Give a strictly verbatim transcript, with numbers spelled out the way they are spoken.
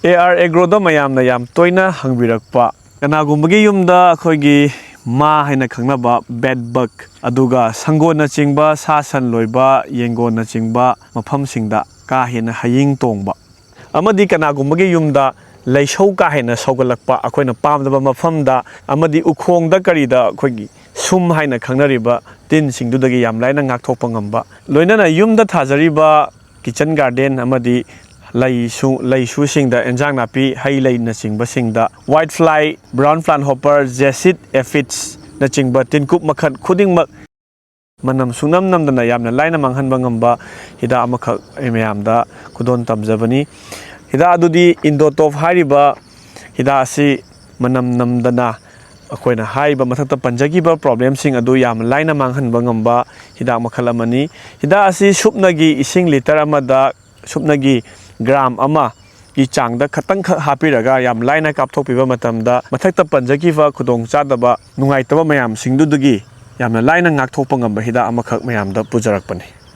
A R ꯑꯦꯒ꯭ꯔꯣꯗ ꯃꯌꯥꯝꯅ ꯌꯥꯝ ꯇꯣꯏꯅ ꯍꯪꯕꯤꯔꯛꯄ, ꯀꯅꯥꯒꯨꯝꯕꯒꯤ ꯌꯨꯝꯗ ꯑꯩꯈꯣꯏꯒꯤ ꯃꯥ ꯍꯥꯏꯅ ꯈꯪꯅꯕ ꯕꯦꯗ ꯕꯒ, ꯑꯗꯨꯒ ꯁꯪꯒꯣꯜꯅꯆꯤꯡꯕ ꯁꯥ ꯁꯟ ꯂꯣꯏꯕ, ꯌꯦꯟꯒꯣꯜꯅꯆꯤꯡꯕ ꯃꯐꯝꯁꯤꯡꯗ ꯀꯥ ꯍꯦꯟꯅ ꯍꯌꯤꯡ ꯇꯣꯡꯕ, ꯑꯃꯗꯤ ꯀꯅꯥꯒꯨꯝꯕꯒꯤ ꯌꯨꯝꯗ ꯂꯩꯁꯧ ꯀꯥ ꯍꯦꯟꯅ ꯁꯧꯒꯠꯂꯛꯄ, ꯑꯩꯈꯣꯏꯅ ꯄꯥꯝꯗꯕ ꯃꯐꯝꯗ ꯑꯃꯗꯤ ꯎꯈꯣꯡꯗ ꯀꯔꯤꯗ ꯑꯩꯈꯣꯏꯒꯤ ꯁꯨꯝ ꯍꯥꯏꯅ ꯈꯪꯅꯔꯤꯕ ꯇꯤꯟꯁꯤꯡꯗꯨꯗꯒꯤ ꯌꯥꯝ ꯂꯥꯏꯅ ꯉꯥꯛꯊꯣꯛꯄ ꯉꯝꯕ, ꯂꯣꯏꯅꯅ ꯌꯨꯝꯗ ꯊꯥꯖꯔꯤꯕ ꯀꯤꯆꯟ ꯒꯥꯔꯗꯦꯟ ꯑꯃꯗꯤ ꯂꯩꯁꯨ, ꯂꯩꯁꯨꯁꯤꯡꯗ, ꯏꯟꯖꯥꯡ ꯅꯥꯄꯤ, ꯍꯩ ꯂꯩꯅꯆꯤꯡꯕꯁꯤꯡꯗ white fly, brown plant hopper, ꯖꯦꯁꯤꯠ ꯑꯦꯐꯤꯠꯁꯅꯆꯤꯡꯕ ꯇꯤꯟꯀꯨꯞ ꯃꯈꯜ ꯈꯨꯗꯤꯡꯃꯛ ꯃꯅꯝ ꯁꯨꯡꯅꯝ ꯅꯝꯗꯅ ꯌꯥꯝꯅ ꯂꯥꯏꯅ ꯃꯥꯡꯍꯟꯕ ꯉꯝꯕ ꯍꯤꯗꯥꯛ ꯑꯃꯈꯛ ꯑꯩ ꯃꯌꯥꯝꯗ ꯈꯨꯗꯣꯜ ꯇꯝꯖꯕꯅꯤ꯫ ꯍꯤꯗꯥꯛ ꯑꯗꯨꯗꯤ ꯏꯟꯗꯣꯇꯣꯞ ꯍꯥꯏꯔꯤꯕ ꯍꯤꯗꯥꯛ ꯑꯁꯤ ꯃꯅꯝ ꯅꯝꯗꯅ ꯑꯩꯈꯣꯏꯅ ꯍꯥꯏꯔꯤꯕ ꯃꯊꯛꯇ ꯄꯟꯖꯈꯤꯕ ꯄ꯭ꯔꯣꯕ꯭ꯂꯦꯝꯁꯤꯡ ꯑꯗꯨ ꯌꯥꯝꯅ ꯂꯥꯏꯅ ꯃꯥꯡꯍꯟꯕ ꯉꯝꯕ ꯍꯤꯗꯥꯛ ꯃꯈꯜ ꯑꯃꯅꯤ꯫ ꯍꯤꯗꯥꯛ ꯑꯁꯤ ꯁꯨꯞꯅꯒꯤ ꯏꯁꯤꯡ ꯂꯤꯇꯔ ꯑꯃꯗ ꯁꯨꯞꯅꯒꯤ ꯒ꯭ꯔꯥꯝ ꯑꯃꯒꯤ ꯆꯥꯡꯗ ꯈꯇꯪꯈꯛ ꯍꯥꯞꯄꯤꯔꯒ ꯌꯥꯝ ꯂꯥꯏꯅ ꯀꯥꯞꯊꯣꯛꯄꯤꯕ ꯃꯇꯝꯗ ꯃꯊꯛꯇ ꯄꯟꯖꯈꯤꯕ ꯈꯨꯗꯣꯡꯆꯥꯗꯕ, ꯅꯨꯡꯉꯥꯏꯇꯕ ꯃꯌꯥꯝꯁꯤꯡꯗꯨꯗꯒꯤ ꯌꯥꯝꯅ ꯂꯥꯏꯅ ꯉꯥꯛꯊꯣꯛꯄ ꯉꯝꯕ ꯍꯤꯗꯥꯛ ꯑꯃꯈꯛ ꯃꯌꯥꯝꯗ ꯄꯨꯖꯔꯛꯄꯅꯤ꯫